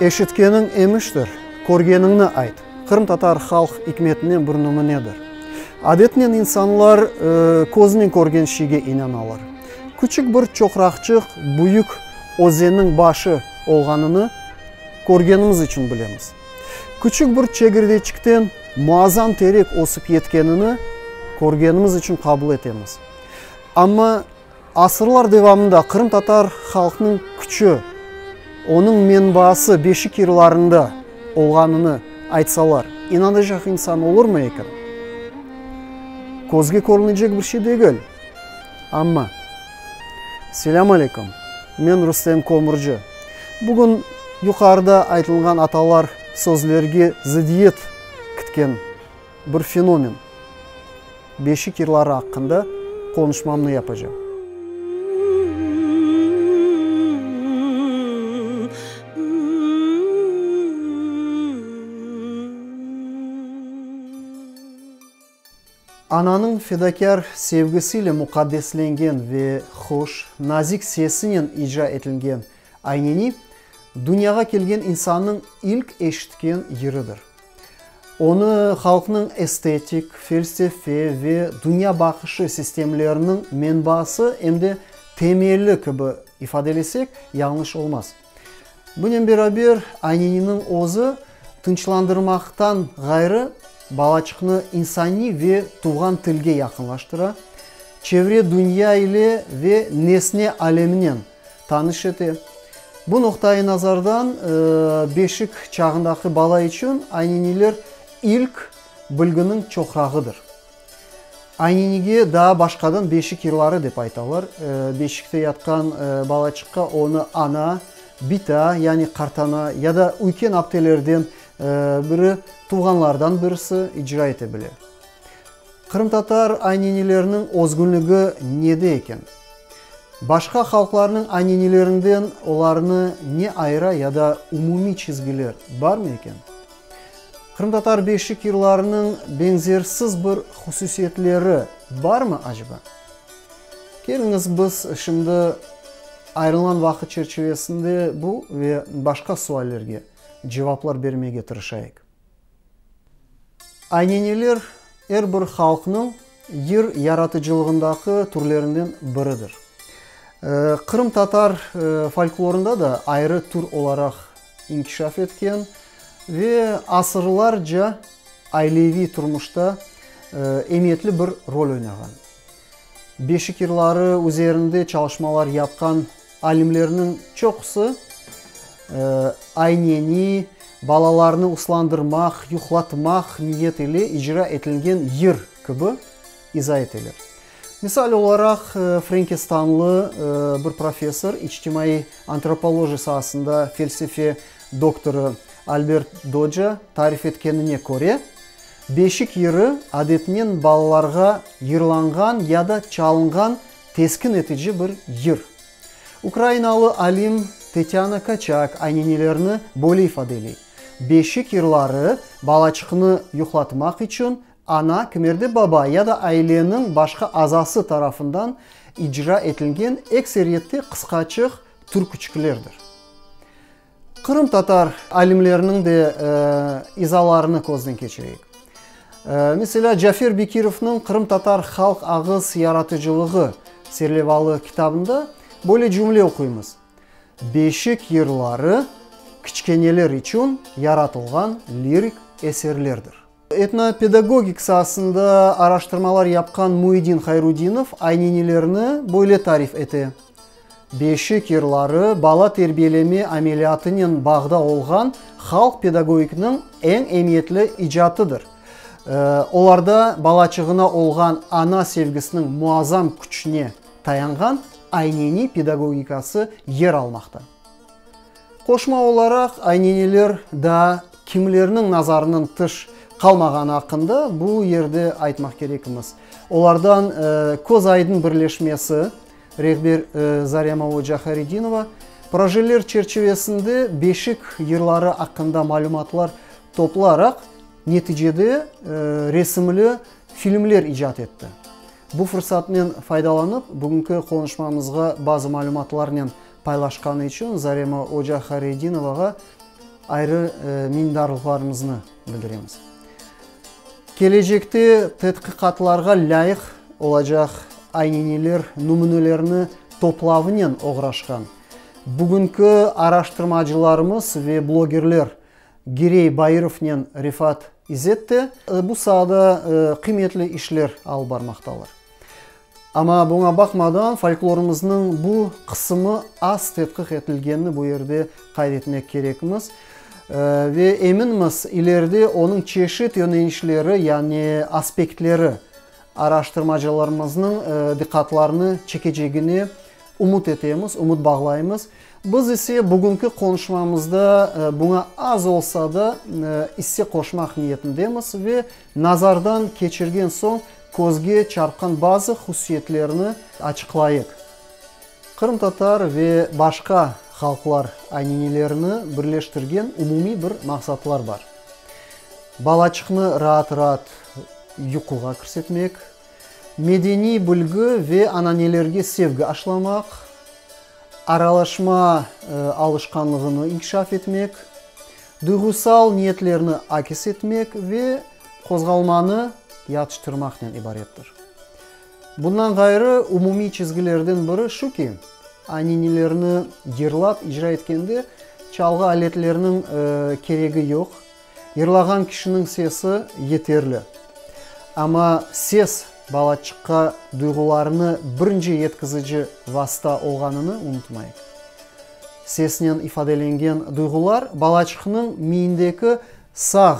Eşitkeniñ emiştir, körgeniñni ayt, qırımtatar halq ikmetinen bir nümünedir. Adetnen insanlar közünen körgen şeyge inanalar. Küçük bir çoqraqçıq büyük özenniñ başı olğanını körgenimiz içün bilemiz. Küçük bir çegirdeçikten muazzam terek ösip yetkenini körgenimiz içün qabul etemiz. Amma asırlar devamında qırımtatar halqnıñ küçü, onıñ menbaası beşik yırlarında olğanını aytsalar, inanacaq insan olurmı eken? Közge körünecek bir şey degil. Amma. Selâm aleyküm! Men Rustem Kömürci. Bugün yuqarıda aytılğan atalar sözlerge zıddiyet kitken bir fenomen, beşik yırları aqqında qonuşmamnı yapacam. Ananıñ fedakâr sevgisiyle muqaddeslengen ve hoş, nazik sesinen icra etilgen Ayneni, dünyağa kelgen insannıñ ilk eşitken yırıdır. Onı halqnıñ estetik, felsefe ve dünyabaqışı sistemleriniñ menbaası em de temeli kibi ifadelesek, yañlış olmaz. Bunen beraber, ayneniniñ özü tınçlandırmaqtan ğayrı, balaçıqnı insaniy ve tuvğan tilge yaqınlaştıra, çevre dünya ile ve nesne aleminen tanış ete. Bu noqtai nazardan, beşik çağındaki bala içün ayneniler ilk bilginiñ çoqrağıdır. Aynenige daa başqadan beşik yırları dep aytalar. Beşikte yatqan balaçıqqa onı ana, bita, yani qartana ya da üyken aptelerden biri, tuvğanlardan birisi icra ete bile. Qırımtatar aynenileriniñ özgünligi nede eken? Başqa halqlarnıñ aynenilerinden olarnı ne ayıra ya da umumiy çizgiler barmı eken? Qırımtatar beşik yırlarınıñ beñzersiz bir hususiyetleri barmı aceba? Keliñiz biz şimdi ayrılğan vaqıt çerçivesinde bu ve başqa suallerge cevaplar bermege tırışayıq. Ayneneler er bir halqnıñ yır yaratıcılığındaki türlerinden biridir. Qırımtatar folklorında da ayrı tür olaraq inkişaf etken ve asırlarca aileviy turmuşta emiyetli bir rol oynağan. Beşik yırları üzerinde çalışmalar yapqan alimlerniñ çoqusı ayneni, balalarnı uslandırmaq, yuqlatmaq niyet ile icra etilgen yır kibi iza eteler. Misal olaraq, frenkistanlı bir professor, içtimaiy antropoloji saasında felsefe doktorı Albert Doca tarif etkenine köre, beşik yırı adetinen balalarğa yırlanğan ya da çalınğan teskin etici bir yır. Ukrainalı alim Tetâna Kaçak aynenelerni böyle ifadeley, Beşik yırları balaçıqnı yuqlatmaq içün Ana, kimerde baba ya da aileniñ başqa azası tarafından icra etilgen ekseriyette qısqaçıq türküçiklerdir. Qırımtatar alimleriniñ de izalarını közden keçireyik. Meselâ, Cafer Bekirovnıñ Qırımtatar halq ağız yaratıcılığı serlevalı kitabında böyle cümle oquymız, Beşik yırları kiçkeneler içün yaratılğan lirik eserlerdir. Etnopedagogik saasında araştırmalar yapqan Muidin Hayrudinov aynenelerni böyle tarif ete, Beşik yırları bala terbiyeleme ameliyatınen bağda olğan halq pedagogikniñ eñ emiyetli icatıdır. Olarda balaçığına olğan ana sevgisiniñ muazzam küçüne tayanğan ayneni pedagogikası yer almaqta. Qoşma olaraq, ayneneler daa kimlerniñ nazarınıñ tış qalmağanı aqqında bu yerde aytmaq kerekimiz. Olardan Köz aydın birleşmesi, rehber Zarema oca Haridinova, projeler çerçivesinde beşik yırları aqqında malümatlar toplaraq, neticede resimli filmler icat etti. Bu fırsatnen faydalanıp, bugünki qonuşmamızğa bazı malümatlarnen paylaşqanı içün Zarema oca Haredinovağa. ayrı minnetdarlıqlarımıznı bildiremiz. Kelecekte tedqiqatlarğa lâyıq olacaq ayneniler nümünelerini toplavınen oğraşqan bugünki araştırmacılarımız ve blogerler Girey Bairovnen Refat İzet de bu saada qıymetli işler alıp barmaqtalar. Amma buña baqmadan, folklorımıznıñ bu qısımı az tedqiq etilgenini bu yerde qayd etmek kerekmiz. Ve eminmiz, ileride onıñ çeşit yönelişleri, yani aspektleri araştırmacılarımıznıñ diqqatlarını çekecegine ümüt etemiz, ümüt bağlaymız. Biz ise bugünki qonuşmamızda buña az olsa da isse qoşmaq niyetindemiz ve nazardan keçirgen soñ közge çarpqan bazı hususiyetlerni açıqlayıq. Qırımtatar ve başqa halqlar aynenelerini birleştirgen umumiy bir maqsatlar bar, balaçıqnı raat-raat yuquğa kirsetmek, medeniy bilgi ve ananelerge sevgi aşlamaq, aralaşma alışqanlığını inkişaf etmek, duyğusal niyetlerni akis etmek ve qozğalmanı yatıştırmaqnen ibarettir. Bundan ğayrı, umumiy çizgilerden biri şu ki, aninelerni yırlap icra etkende çalğı aletleriniñ keregi yoq, yırlağan kişiniñ sesi yeterli. Amma ses balaçıqqa duyğularını birinci yetkizici vasta olğanını unutmayıq. Sesnen ifadelengen duyğular balaçıqnıñ miyindeki sağ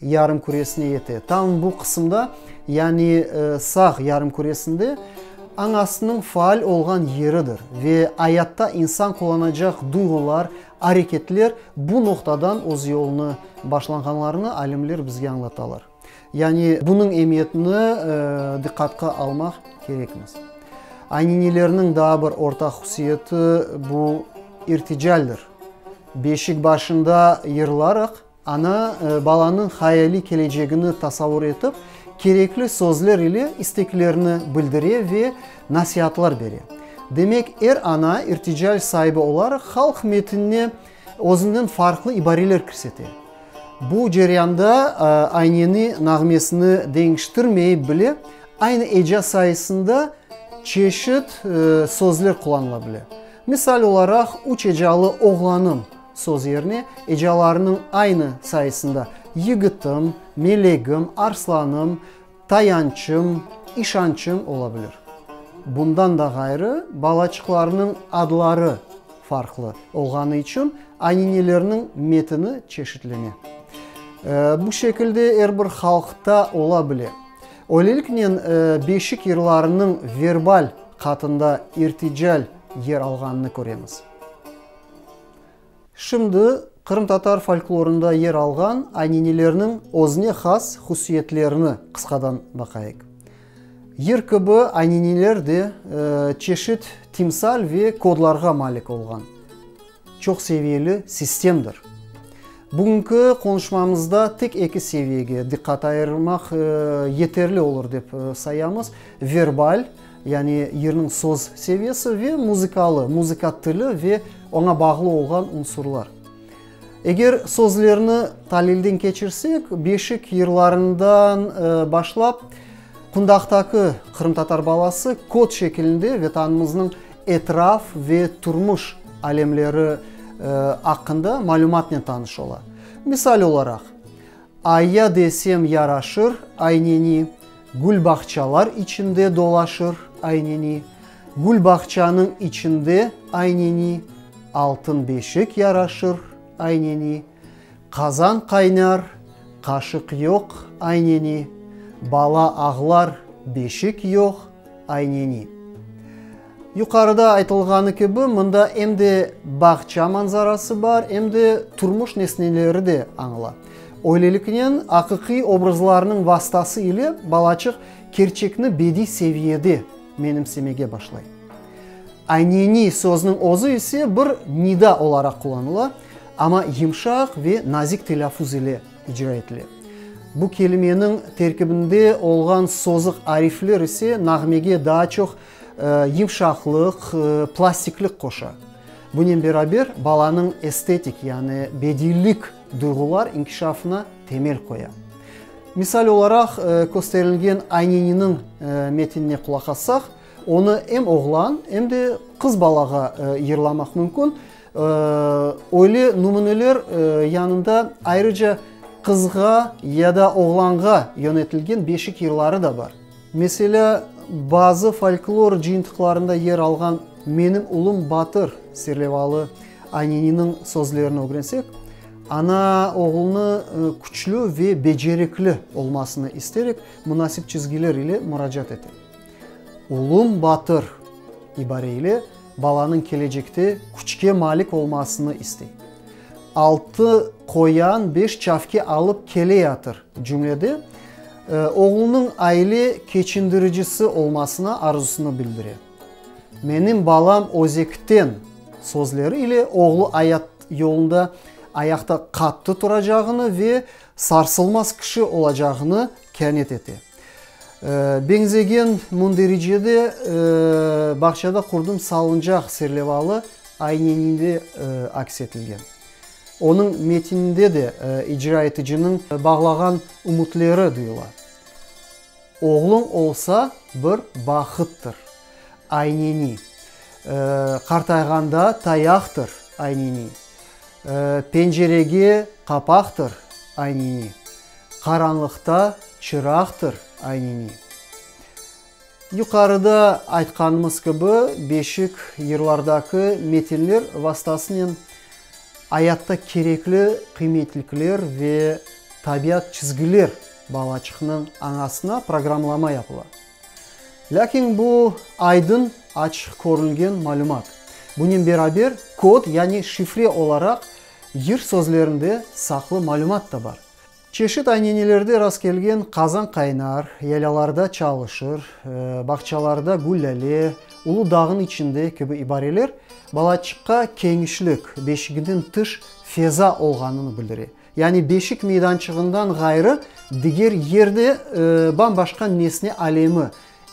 yarım küresine yete. Tam bu qısımda, yani sağ yarım küresinde añasınıñ faal olğan yeridir ve ayatta insan qullanacaq duyğular, areketler bu noqtadan öz yolunı başlanğanlarını alimler bizge añlatalar. Yani bunıñ emiyetini diqqatqa almaq kerekmiz. Aninelerniñ daa bir ortaq hususiyeti bu irticaldir. Beşik başında yırlaraq, Ana, balanıñ hayaliy kelecegini tasavur etip, kerekli sözler ile isteklerini bildire ve nasiatlar bere. Demek, er ana irtical saibi olaraq halq metinine özünden farqlı ibareler kirsete. Bu ceryanda ayneni nağmesini deñiştirmeyip bile, aynı eca sayısında çeşit sözler qullanıla bile. Misal olaraq, üç ecalı oğlanım. Söz yerine ecalarınıñ aynı sayısında yigitim, melegim, arslanım, tayançım, işançım ola bilir. Bundan da ğayrı, balaçıqlarnıñ adları farqlı olğanı içün aninelerniñ metini çeşitlene. Bu şekilde er bir halqta ola bile. Öyleliknen, beşik yırlarınıñ verbal qatında irtical yer alğanını köremiz. Şimdi qırımtatar folklorında yer alğan aninelerniñ özüne has hususiyetlerini qısqadan baqayıq. Yır kibi anineler de çeşit timsal ve kodlarğa malik olğan çoq seviyeli sistemdir. Bugünki qonuşmamızda tek eki seviyege diqqat ayırmaq yeterli olur dep sayamız, verbal, Yani yırnıñ söz seviyesi ve muzıkalı, muzıka tili ve oña bağlı olğan unsurlar. Eger sözlerni talilden keçirsek, beşik yırlarından başlap, qundaqtaki qırımtatar balası kod şekilinde Vetanımıznıñ etraf ve turmuş alemleri aqqında malümatnen tanış ola. Misal olaraq, Ayya desem yaraşır, ayneni, Gül bağçalar içinde dolaşır, ayneni, Gül bağçanıñ içinde, ayneni, Altın beşik yaraşır, ayneni, Qazan qaynar, qaşıq yoq, ayneni, Bala ağlar, beşik yoq, ayneni. Yuqarıda aytılğanı kibi, mında em de bağça manzarası bar, em de turmuş nesneleri de añıla. Öyleliknen, aqiqiy obrazlarnıñ vastası ile balaçıq kerçekni bediy seviyede menimsemege başlay. Ayneni sözniñ özü ise bir nida olaraq qullanıla, amma yımşaq ve nazik telâffuz ile icra etile. Bu kelimeniñ terkibinde olğan sozıq arifler ise nağmege daa çoq yımşaqlıq, plastiklik qoşa. Bunen beraber, balanıñ estetik, yani bediylik duyğular inkişafına temel qoya. Misal olaraq, kösterilgen Ayneniniñ metinine qulaq assaq, onı em oğlan, em de qız balağa yırlamaq mümkün. Öyle nümüneler yanında ayrıca qızğa ya da oğlanğa yönetilgen beşik yırları da bar. Meselâ, bazı folklor cıyıntıqlarında yer alğan Menim ulum batır serlevalı Ayneniniñ sözlerini ögrensek, ana oğlunı küçlü ve becerikli olmasını isterek munasip çizgiler ile muracaat ete. Ulum batır ibare ile balanıñ kelecekte küçke malik olmasını istey. Altı qoyan beş çavke alıp keleyatır cümlede oğlunıñ aile keçindiricisi olmasına arzusını bildire. Menim balam özekten sözleri ile oğlu ayat yolunda ayaqta qattı turacağını ve sarsılmaz kişi olacağını keanet ete. Beñzegen mündericede Bağçada qurdım salıncaq serlevalı ayneninde aks etilgen. Onıñ metininde de icra eticiniñ bağlağan ümütleri duyula. Oğluñ olsa bir bahıttır, ayneni. Qartayğanda tayaqtır, ayneni. Pencerege qapaqtır, ayneni. Qaranlıqta çıraqtır, ayneni. Yuqarıda aytqanımız kibi, beşik yırlardaki metinler vastasınen ayatta kerekli qıymetlikler ve tabiat çizgiler balaçıqnıñ añasına programlama yapıla. Lâkin bu aydın, açıq körüngen malümat. Bunen beraber kod, yani şifre olaraq yır sözlerinde saqlı malümat da bar. Çeşit aynenelerde rastkelgen qazan qaynar, yaylalarda çalışır, bağçalarda gül-lâle, ulu dağnıñ içinde kibi ibareler balaçıqqa keñişlik, beşiginden tış feza olğanını bildire. Yani beşik meydançığından ğayrı diger yerde bam-başqa nesne alemi,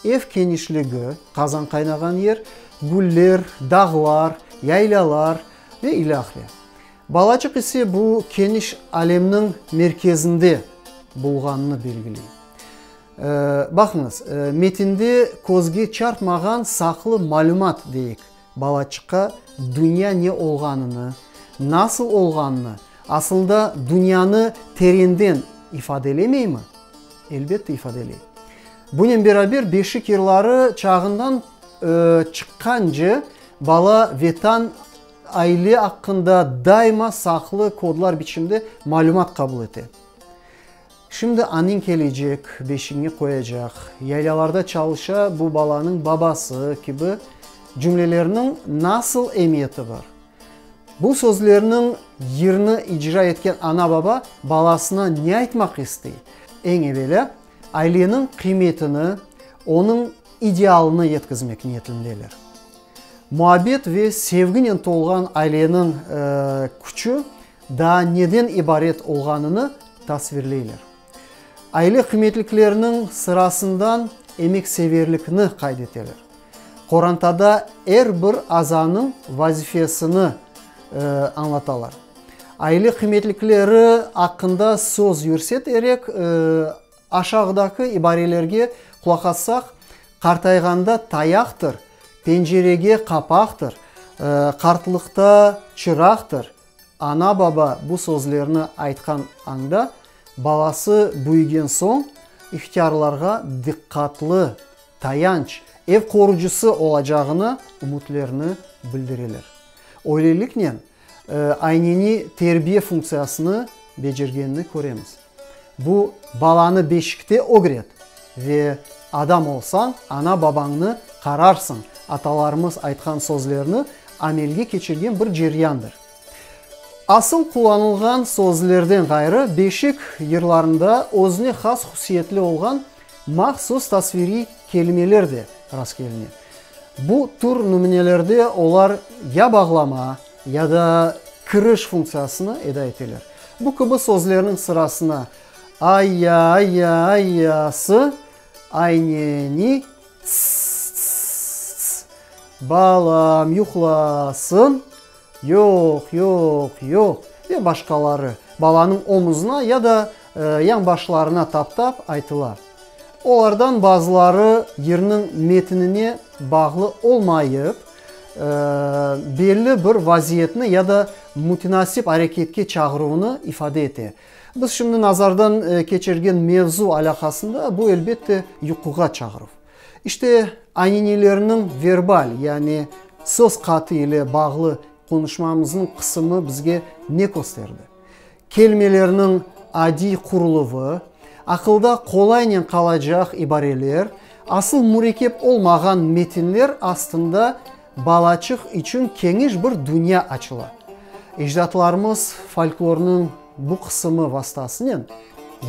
ev kenişligi, qazan qaynağan yer, güller, dağlar, yaylalar ve ilâhre. Balaçıq ise bu keniş alemniñ merkezinde bulğanını belgiley. Baqıñız, metinde közge çarpmağan saqlı malümat deyik, balaçıqqa dünya ne olğanını, nasıl olğanını, asılında dünyanı terenden ifadelemeymi? Elbette ifadeley. Bunen beraber beşik yırları çağından çıqqance bala Vetan, Aile aqqında daima saqlı kodlar biçimde malümat qabul ete. Şimdi aniñ kelecek, beşiñe qoyacaq, yaylalarda çalışa bu balanıñ babası kibi cümlelerniñ nasıl emiyeti bar? Bu sözlerniñ yırnı icra etken ana-baba balasına ne aytmaq istey? Eñ evelâ, aileniñ qıymetini, onıñ idealını yetkizmek niyetindeler. Muabbet ve sevginen tolğan aileniñ küçü daa neden ibaret olğanını tasvirleyler. Aile qıymetlikleriniñ sırasından emekseverlikni qayd eteler. Qorantada er bir azanıñ vazifesini añlatalar. Aile qıymetlikleri aqqında söz yürseterek, Aşağıdaki ibarelerge qulaq assaq, qartayğanda tayaqtır, pencerege qapaqtır, qartlıqta çıraqtır, ana-baba bu sözlerni aytqan añda, balası büyügen soñ, ihtiyarlarğa diqqatlı, tayanç, ev qorucısı olacağına ümütlerini bildireler. Öyleliknen, ayneni terbiye funktsiyasını becergenini köremiz. Bu, balanı beşikte ögret ve adam olsañ, ana-babañnı qararsıñ, atalarımız aytqan sözlerni amelge keçirgen bir ceryandır. Asıl qullanılğan sözlerden ğayrı, beşik yırlarında özüne has hususiyetli olğan mahsus tasviriy kelimeler de rastkeline. Bu tür nümünelerde olar ya bağlama, ya da kiriş funktsiyasını eda eteler. Bu kibi sözlerniñ sırasına ayya, ayya, ayyası, ayneni, ts-ts-ts, balam yuqlasın. Yoq, yoq, yoq ve başqaları balanıñ omuzına ya da yanbaşlarına taptap aytıla. Olardan bazıları yırnıñ metinine bağlı olmayıp, belli bir vaziyetni ya da mütenasip areketke çağıruvnı ifade ete. Biz şimdi nazardan keçirgen mevzu alâqasında bu, elbette, yuquğa çağıruv. İşte, aninelerniñ verbal, yani söz qatı ile bağlı qonuşmamıznıñ qısımı bizge ne kösterdi? Kelimelerniñ adiy quruluvı, aqılda qolaynen qalacaq ibareler, asıl mürekkep olmağan metinler astında balaçıq içün keniş bir dünya açıla. Ecdatlarımız folklornıñ bu qısımı vastasınen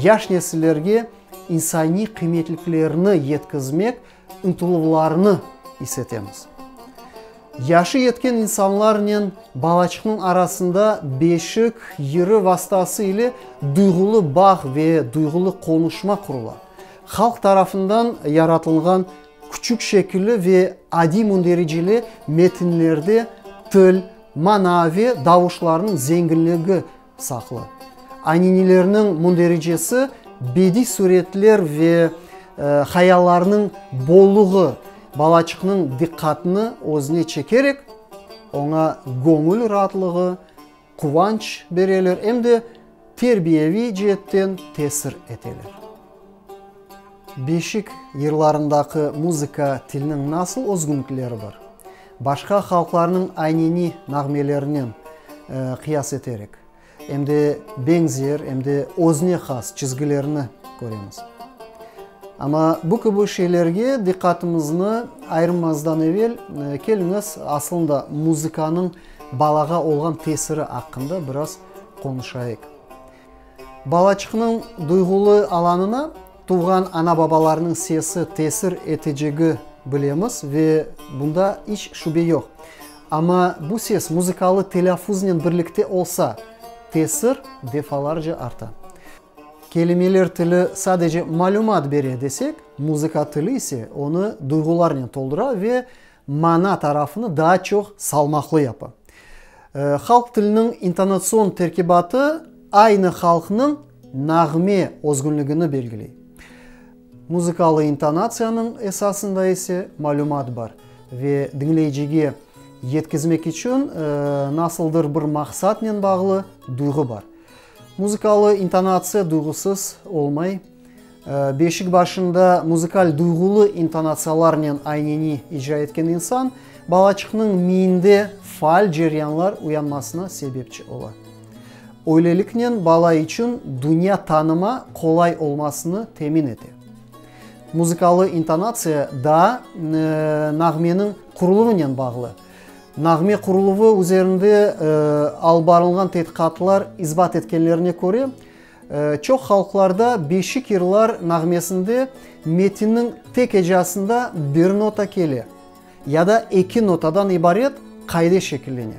yaş nesillerge insaniy qıymetliklerni yetkizmek ıntıluvlarını is etemiz. Yaşı yetken insanlarnen balaçıqnıñ arasında beşik yırı vastası ile duyğulı bağ ve duyğulı qonuşma qurula. Halq tarafından yaratılğan küçük şekilli ve adiy mündericeli metinlerde til, mana ve davuşlarnıñ zenginligi saqlı. Aninelerniñ mündericesi bediy süretler ve hayallarnıñ bolluğı balaçıqnıñ diqqatını özüne çekerek, oña göñül raatlığı, quvanç bereler, em de terbiyeviy ceetten tesir eteler. Beşik yırlarındaki muzıka tiliniñ nasıl özgünlikleri bar? Başqa halqlarnıñ ayneniy nağmelerinen qıyas eterek, em de beñzer, em de özüne has çizgilerini köremiz. Amma bu kibi şeylerge diqqatımıznı ayırmazdan evel, keliñiz, aslında muzıkanıñ balağa olğan tesiri aqqında biraz qonuşayıq. Balaçıqnıñ duyğulı alanına tuvğan ana-babalarınıñ sesi tesir etecegi bilemiz ve bunda iç şübe yoq. Amma bu ses muzıkalı telâffuznen birlikte olsa, tesir defalarca arta. Kelimeler tili sadece malümat bere desek, muzıka tili ise onı duyğularnen toldura ve mana tarafını daa çoq salmaqlı yapa. Halq tiliniñ intonatsion terkibatı aynı halqnıñ nağme özgünligini belgiley. Muzıkalı intonatsiyanıñ esasında ise malümat bar ve diñleyicige yetkizmek içün nasıldır bir maqsatnen bağlı duyğu bar. Muzıkalı intonatsiya duyğusız olmay. Beşik başında muzıkal duyğulı intonatsiyalarnen ayneni icra etken insan, balaçıqnıñ miyinde faal ceryanlar uyanmasına sebepçi ola. Öyleliknen bala içün dünya tanıma qolay olmasını temin ete. Muzıkalı intonatsiya daa nağmeniñ quruluvınen bağlı. Nağme quruluvı üzerinde alıp barılğan tedqiqatlar isbat etkenlerine köre, Çoq halqlarda beşik yırlar nağmesinde metinniñ tek ecasında bir nota kele ya da eki notadan ibaret qayde şekillene.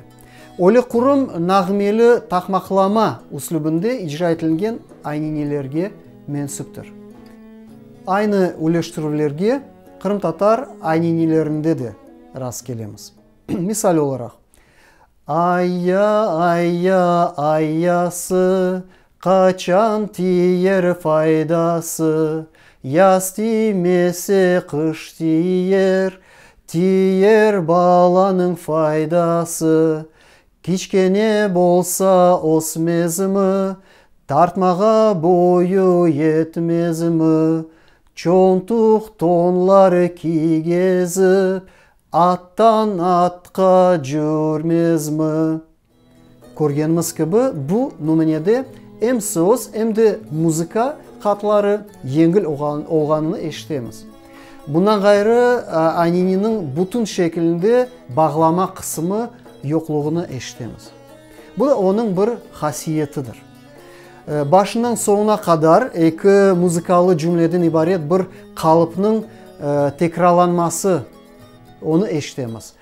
Öyle qurum nağmeli taqmaqlama üslübinde icra etilgen ayninelerge mensüptir. Aynı üleştirüvlerge qırımtatar ayninelerinde de rastkelemiz. Misal olaraq. Ayya, ayya, ayyası, Qaçan tiyer faydası? Yaz tiymese, qış tiyer, Tiyer balanıñ faydası. Kiçkene bolsa, ösmezmi, Tartmağa boyu yetmezmi? Çontuq tonlar kiygezip, Attan atqa cürmezmi? Körgenimiz kibi, bu nümünede em söz, em de muzıka qatları yengil olğanını eşitemiz. Bundan ğayrı, anininiñ bütün şekilinde bağlama qısımı yoqluğını eşitemiz. Bu da onıñ bir hasiyetidir. Başından soñuna qadar eki muzıkalı cümleden ibaret bir qalıpnıñ tekrarlanması, onı eşitemiz.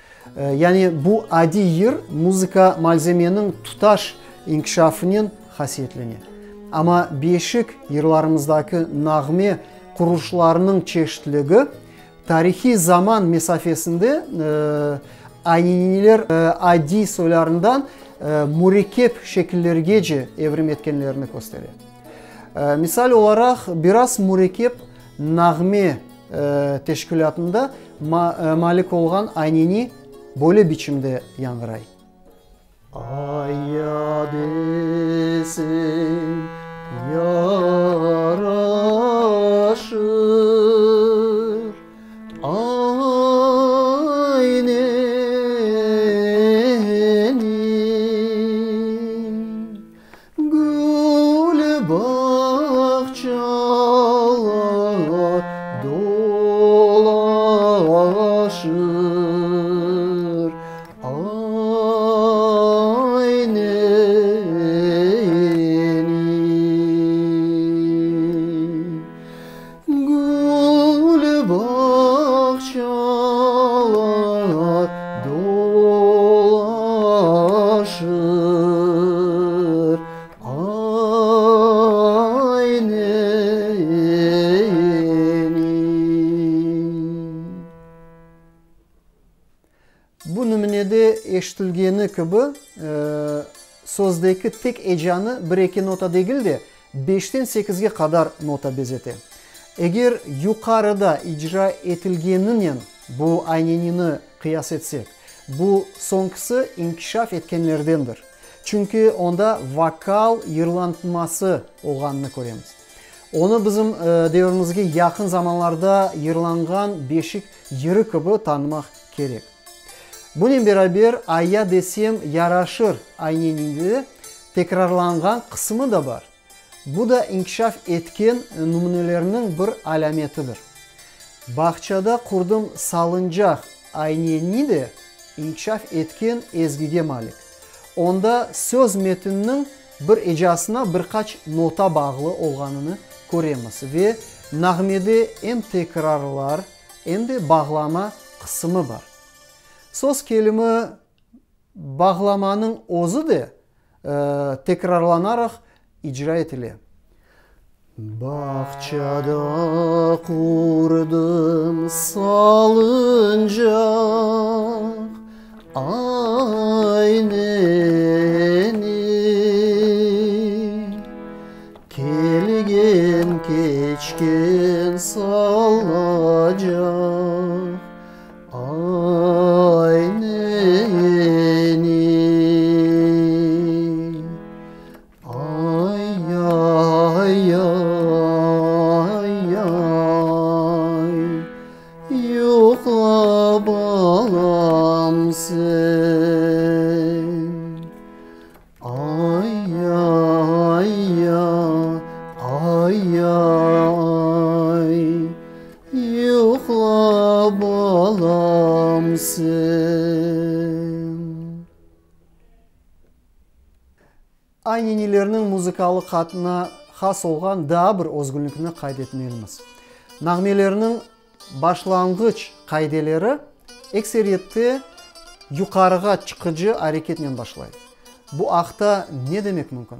Yani bu adiy yır muzıka malzemeniñ tutaş inkişafınen hasiyetlene. Amma beşik yırlarımızdaki nağme qurulışlarınıñ çeşitligi tarihiy zaman mesafesinde. Ayneniler adiy soylarından mürekkep şekillergece evrim etkenlerini köstere. Misal olaraq, biraz mürekkep nağme teşkilâtında malik olğan ayneni böyle biçimde yañğıray. Ayya desem yaraşır, Ay neni, Gül bağçalar dolaşır. Ay neni, Gül bağçalar dolaşır. Ay neni. Bu nümünede eşitilgeni kibi, sözdeki tek ecanı bir-eki nota degil de, beşten sekizge qadar nota bezete. Eger yuqarıda icra etilgeninen bu aynenini qıyas etsek, bu soñkisi inkişaf etkenlerdendir, çünki onda vokal yırlantması olğanını köremiz. Onı bizim devirimizge yaqın zamanlarda yırlanğan beşik yırı kibi tanımaq kerek. Bunen beraber Ayya desem yaraşır ayneninde tekrarlanğan qısmı da bar. Bu da inkişaf etken nümünelerniñ bir alâmetidir. Bağçada qurdım salıncaq ayneni de inkişaf etken ezgige malik. Onda söz metinniñ bir ecasına bir qaç nota bağlı olğanını köremiz ve nağmede em tekrarlar, em de bağlama qısımı bar. Söz kelimi bağlamanıñ özü de tekrarlanaraq icra etile. Bağçada qurdım salıncaq, ay neni, Kelgen keçken salacaq, ay neni. Ay ay ay ay, yuqla balam sen. Ay ay ay ay, yuqla balam sen. Aynenilerniñ muzıkalı qatına has olğan daa bir özgünlikni qayd etmelimiz. Nağmelerniñ başlanğıç qaideleri ekseriyette yuqarığa çıqıcı areketnen başlay. Bu aqta ne demek mümkün?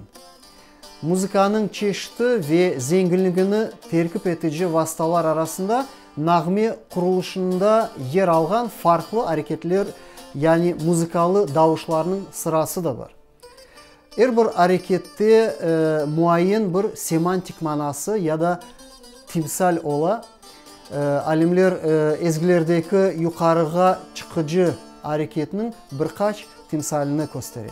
Muzıkanıñ çeşiti ve zenginligini terkip etici vastalar arasında nağme qurulışında yer alğan farqlı areketler, yani muzıkalı davuşlarnıñ sırası da bar. Er bir arekette muayyen bir semantik manası ya da timsal ola. Alimler ezgilerdeki yuqarığa çıqıcı areketniñ bir qaç timsalini köstere.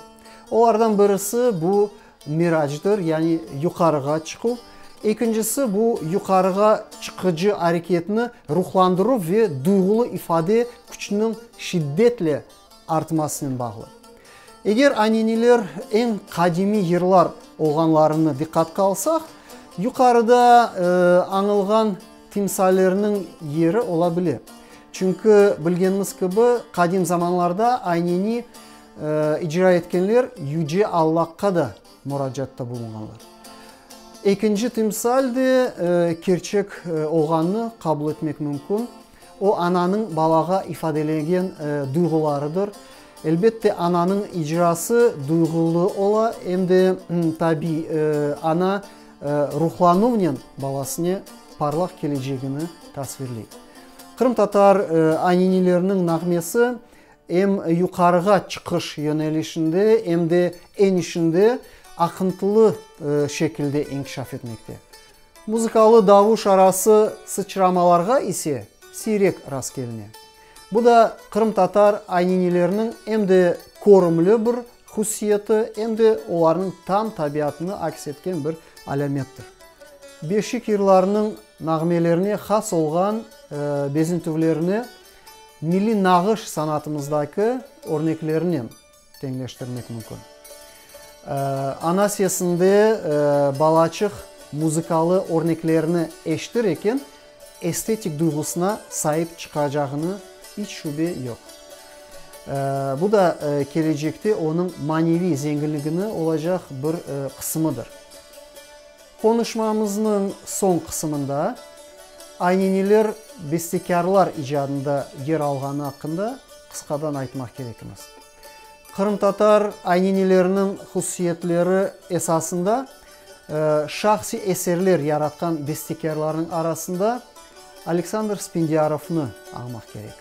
Olardan birisi bu miracdır, yani yuqarığa çıquv. Ekincisi bu yuqarığa çıqıcı areketni ruhlandıruv ve duyğulı ifade küçüniñ şiddetle artmasınen bağlı. Eger aneniler eñ qadimiy yırlar olğanlarını diqqatqa alsaq, yuqarıda añılğan timsallerniñ yeri ola bile. Çünki, bilgenimiz kibi, qadim zamanlarda ayneni icra etkenler Yüce Allahqa da muracaatta bulunğanlar. Ekinci timsal de kerçek olğanını qabul etmek mümkün. O, ananıñ balağa ifadelegen duyğularıdır. Elbette, ananıñ icrası duyğulı ola, em de, tabiy, ana ruhlanuvnen balasıne parlaq kelecegini tasvirley. Qırımtatar anineleriniñ nağmesi. Em yuqarığa çıqış yönelişinde, em de enişinde aqıntılı şekilde inkişaf etmekte. Muzıkalı davuş arası sıçramalarğa ise siyrek rastkeline. Bu da qırımtatar aynineleriniñ em de körümli bir hususiyeti, em de olarnıñ tam tabiatını aks etken bir alâmettir. Beşik yırlarınıñ nağmelerine has olğan bezintüvlerni milliy nağış sanatımızdaki örneklerinen teñleştirmek mümkün. Ana sesinde balaçıq muzıkalı örneklerni eşitir eken, estetik duyğusına saip çıqacağını iç şübe yoq. Bu da kelecekte onıñ maneviy zenginligini olacaq bir qısımıdır. Qonuşmamıznıñ soñ qısımında ayneniler bestekârlar icadında yer alğanı aqqında qısqadan aytmaq kerekimiz. Qırımtatar ayneneleriniñ hususiyetleri esasında şahsiy eserler yaratqan bestekârlarnıñ arasında Aleksandr Spendiarovnı añmaq kerek.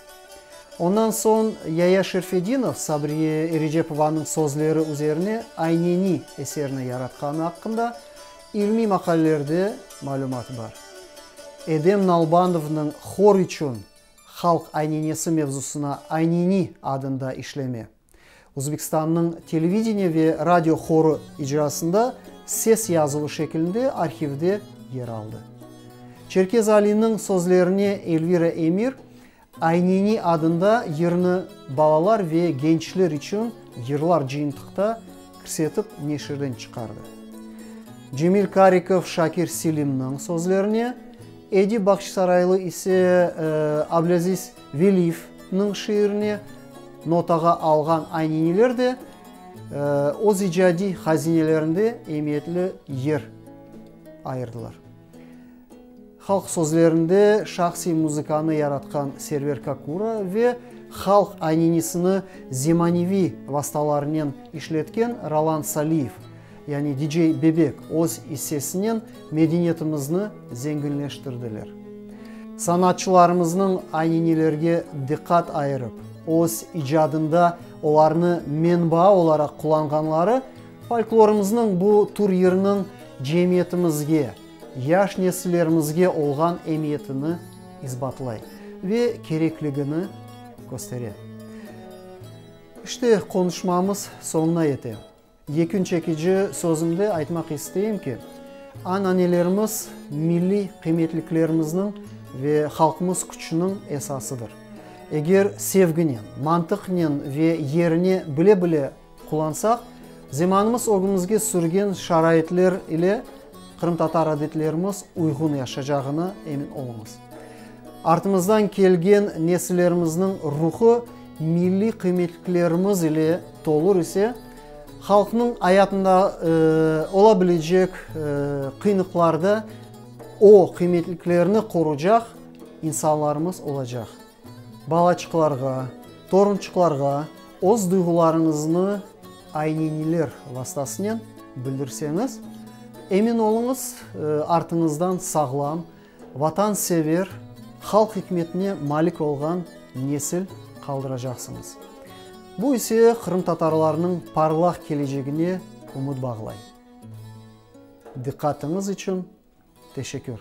Ondan soñ Yaya Şerfedinov Sabriye Erecepovanıñ sözleri üzerine Ayneni eserini yaratqanı aqqında ilmiy maqalelerde malümat bar. Edem Nalbandovnıñ hor içün halq aynenesi mevzusına Ayneni adında işleme, Özbekistannıñ televideniye ve radio horu icrasında ses yazuvı şeklinde arhivde yer aldı. Çerkez Aliniñ sözlerine Elvira Emir Ayneni adında yırnı balalar ve gençler içün yırlar cıyıntıqta kirsetip neşirden çıqardı. Cemil Karikov Şakir Selimniñ sözlerine, Edip Bağçasaraylı ise Ablâziz Veliyevniñ şiirine notağa alğan ayneniler de öz icadiy hazinelerinde emiyetli yer ayırdılar. Halq sözlerinde şahsiy muzıkanı yaratqan Server Kakura ve halq aynenisini zemaneviy vastalarınen işletken Roland Saliyev, yani DJ Bebek öz issesinen medeniyetimizni zenginleştirdiler. Sanatçılarımıznıñ aynenelerge diqqat ayırıp, öz icadında olarnı menba olaraq qullanğanları folklorımıznıñ bu tür yırnıñ cemiyetimizge, yaş nesillerimizge olğan emiyetini isbatlay ve kerekligini köstere. İşte, qonuşmamız soñuna yete. Yekün çekici sözümde aytmaq isteyim ki, ananelerimiz milliy qıymetliklerimizniñ ve halqımız küçüniñ esasıdır. Eger sevginen, mantıqnen ve yerine bile-bile qullansaq, zemanımız ögümizge sürgen şaraitler ile qırımtatar adetlerimiz uyğun yaşacağına emin oluñız. Artımızdan kelgen nesillerimizniñ ruhı milliy qıymetliklerimiz ile tolur ise, halqnıñ ayatında ola bilecek qıyınlıqlarda o qıymetliklerni qorucaq insanlarımız olacaq. Balaçıqlarğa, torunçıqlarğa öz duyğularıñıznı ayneniler vastasınen bildirseñiz, emin oluñız, artıñızdan sağlam, vatansever, halq ikmetine malik olğan nesil qaldıracaqsıñız. Bu ise qırımtatarlarnıñ parlaq kelecegine ümüt bağlay. Diqqatıñız içün teşekkür.